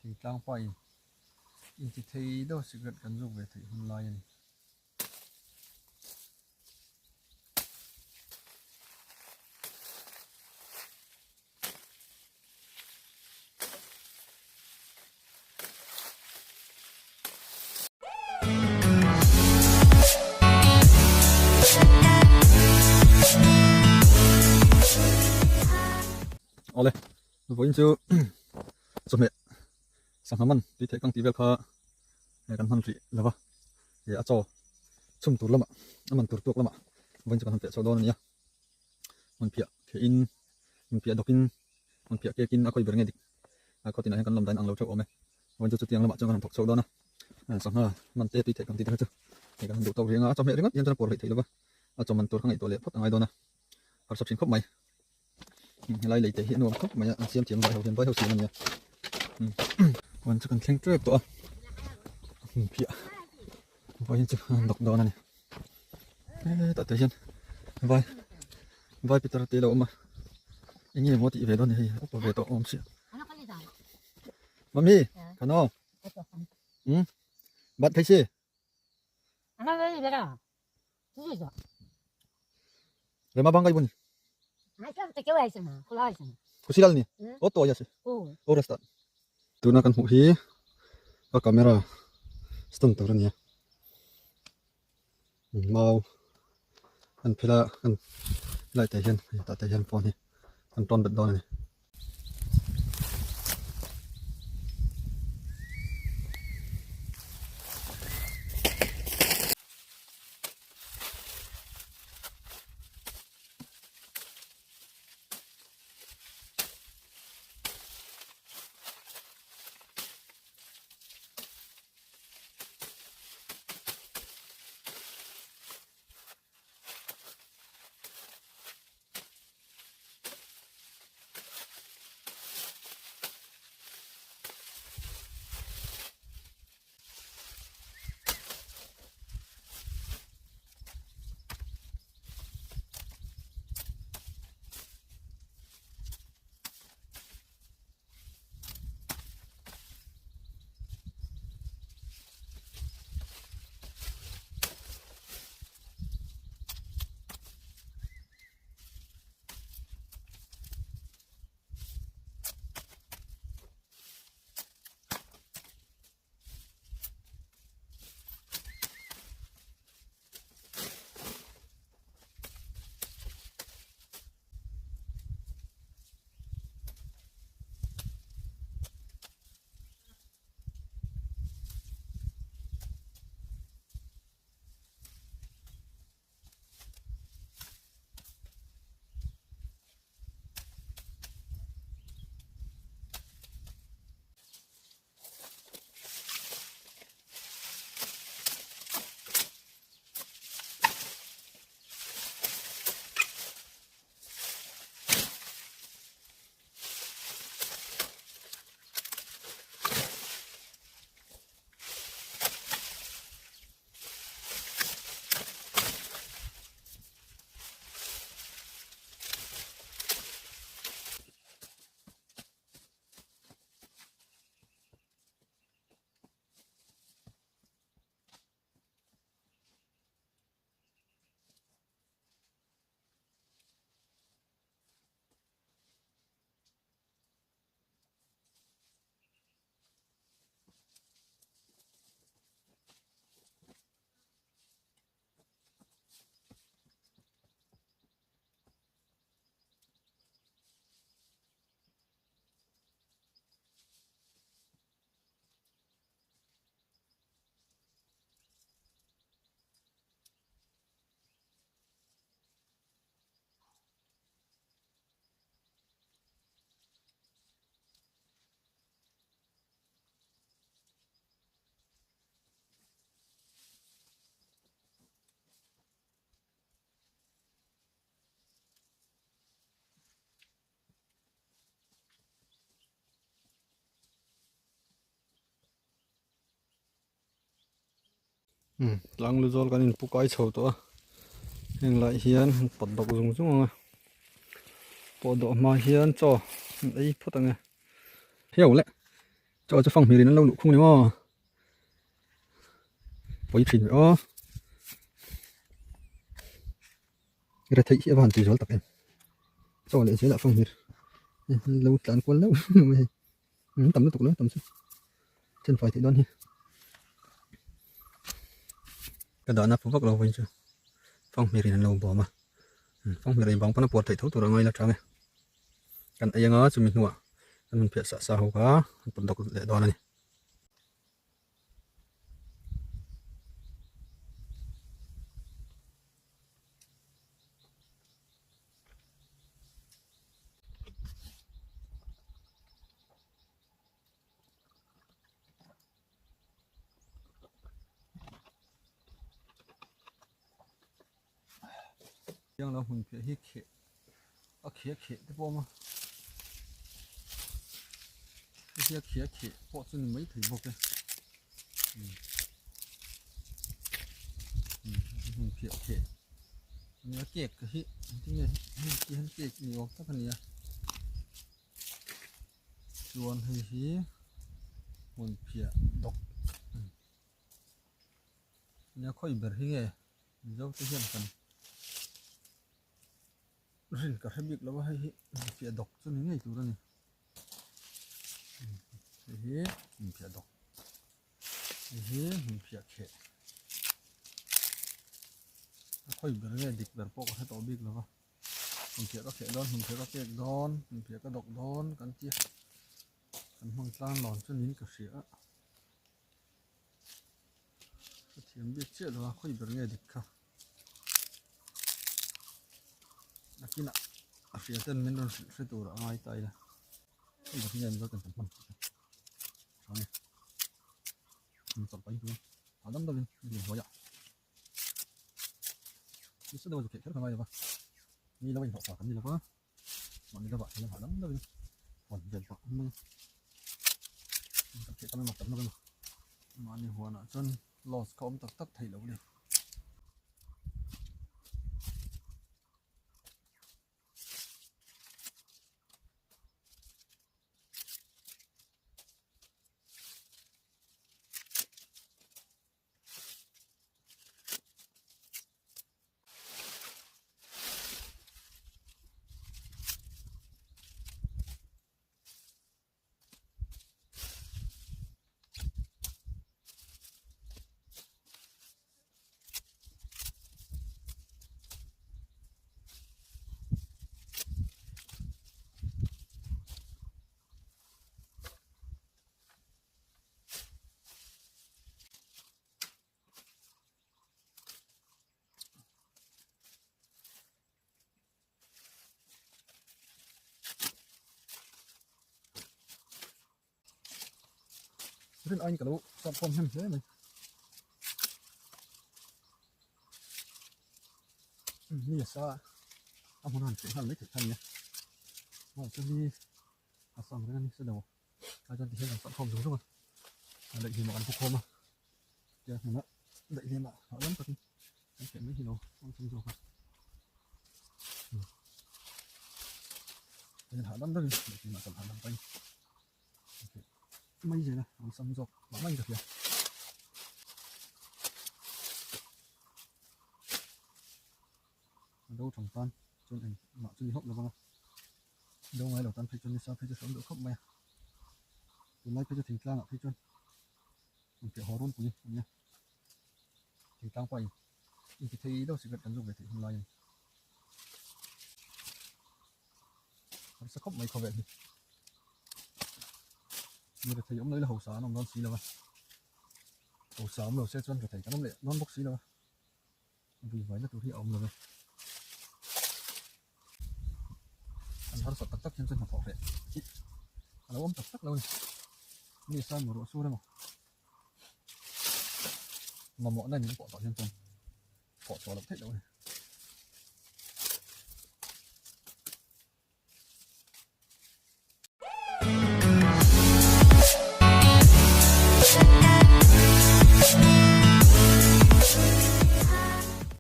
Thingtlang pa in inti thei deuh cigarette kan zuk ve theih hun lai a ni. Awle vawiin chu chawhmeh sangha man tui theih kang tih vel kha kan hman rih lo va ih a chaw chhum tur lamah a man tur tuak lamah vawiin chu kan han feh chhuah dawn a ni a hmun phiah theh in hmun phiah dawk in hmun phiah kek in a khawi ber nge dik a khaw tinah hian kan lawm dan ang lo theuh awm e vawiin chu chutiang lamah chuan kan han thawk chhuak dawn a sangha man te tui theih kang tih te kha chu hei kan han duh tawk rih ang a a chawhmeh ringawt hian chuan a pawr hlei theih lo va a chaw man tur kha ngaihtuah leh phawt a ngai dawn a harsa thin khawp mai. Helai lei te hi a nuam khawp mai a an siam thiam vai ho hian vai ho siam a nia huan chu kan thleng tep tawh a hmun phiah vawiin chu an dawk dawn a ni hetah te hian vai vai pitar te lo awm a eng nge maw tih ve dawn ni hei upa ve tawh awm sia mami khano um bat thei si Rema bangkai bun. Khusilal ni. O to ya se. O rasta. Tuna kan hmuh hi a camera stand tur ania. Mau an phela kan lai te hian tah te hian phone hi an tawn bet dawn ani. Tlang lu zawl kan inpu kai chho tawh a heng lai hian an pawt dawk zung zung ang a pawh dawh hma hian chaw an ei phawt ang e. Heo le. Chaw chu fanghmir in an lo luh khung ni maw? Pawi thin ve aw. Re theih hi a va han tui zual tak em. Chaw leh zel ah fanghmir lo tlan kual deuh mai hei. An tam lutuk lo tam chu then fai theih dawn hi. Ka dahna phu vak lo vawiin chu fanghmir in an lo bawm a. Fanghmir in bang pawn a puar theih tho tur a ngai la tang e. Kan ei anga chumi hnuah kan hun phiah sah sah ho kha an pawt dawk leh dawn a ni. Tiang lo hmun phiah hi kheh a kheh a kheh te pawh a awm a hei hi a kheh a kheh pawh chu ni mai thei bawk e hmun phiah kheh nia cake hi engtin nge hei hi hian cake ni awm tak a ni a chuan hei hi hmun phiah dawk nia khawi ber hi nge. Mizo te hian kan rin ka hre bik lo a hei hi infiah dawk chu ni ngei tur a ni hei hi infiah dawk hei hi infiah kheh a khawi ber nge dik ber pawh ka hre tawh bik lo va infiah ka kheh dawn infiah ka kek dawn infiah ka dawk dawn kan tia kan hmang tlang lawn chu niin ka hria a. Ka thiam bik chiah lo a khawi ber nge dik kha nakinah a hria ten min rawn hrilh hre tur a ngai ta ila khawi ber nge mizo ten kan hman tih kha tha nge min chawlh pahin chuan hahdam deuhin min hnuaiah nasa deuh a zu kheh kher ka ngai lo va mi lo inhlawh fa kan ni lo va mahni deuhah hian hahdam deuhin huan vel pah an hmang a kan theh tam emaw tam lo emaw mahni huanah chuan loss kha awm tak tak theih loh a ni. Rin aiin ka lo sap khawm hnem hle mai. Mi a sa a hmun a han cheh nghal mai theih kha a nia. Mahse mi a sang reng a ni se lo. A chuan tihian kan sap khawm zung zung a. A daihlim ah kan pu khawm a. Tia hmunah daihlim ah hahdam takin kan cheh mai hi lo awlsam zawk a. Tihian hahdam deuhin daihlim ah chawlh hahdam pahin kan cheh mai zel a, awlsam zawk mah mah in ka hria. A do thang tan chuan engmah chu ni hauh lo vang a. Do ngai lo tan phei chuan nisa phei chu hreawm deuh khawp mai a. Tunlai phei chu thingtlangah phei chuan inpiah haw runpui a nia. Thingtlang pa in inti thei deuh cigarette kan zuk ve theih hun lai a ni. Harsa khawp mai khawvel hi. Mi rethei awm lo ila hausa an awm dawn si lo a. Hausa awm lo se chuan rethei kan awm leh dawn bawk si lo a. Vui vaina tur hi a awm lo e. An harsat tak tak hian chuan hnathawh hreh hi a lo awm tak tak lo a ni. Mi sa maw ruah sur emaw mamawhna in min pawh tawh hian chuan thawh chhuah loh theih loh a ni.